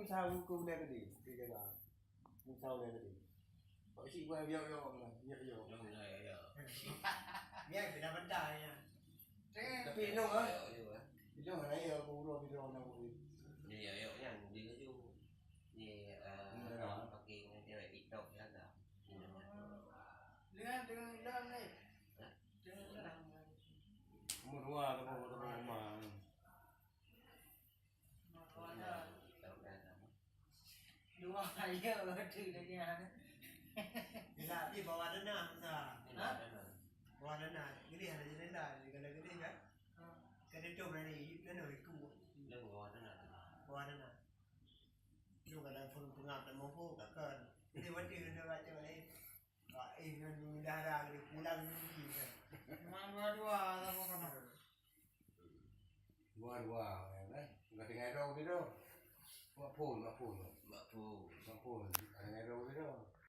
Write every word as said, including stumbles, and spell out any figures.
Sahu keu ulèe keudéh, di jaga. Misal ulèe keudéh. Pak cik buat yok-yok lah, yok-yok. Yok, yok, yok. Nyan, beda-beda nyan. Tapi inong, ah. Yok, yok, ah. Inong lah, ya, aku urus, inong nak buat. Ni, yok, yok, nyan, di laju. Ni, ah, Hmm, dah. Pakai dengan cewek TikTok je ada. Dengan, dengan, dengan, ni. Hah? Dengan, dengan. Umur dua, tu, tu, tu, rumah. Dua kali ya, betul dah dia. Bila di bawah tanah, Musa. Ha? Bawah tanah. Jadi ada jendela, kalau gede kan? Ha. Kena tu berani, kena ikut. Bawah tanah. Bawah tanah. Lu kadang pun pengap dan mampu, takkan. Jadi, waktu itu dia baca balik. Wah, eh, ngon dara geude pulang mimpi kan. Memang dua-dua sama-sama. Dua-dua, ya kan? Enggak tinggal dong gitu. Buat pun, buat pun.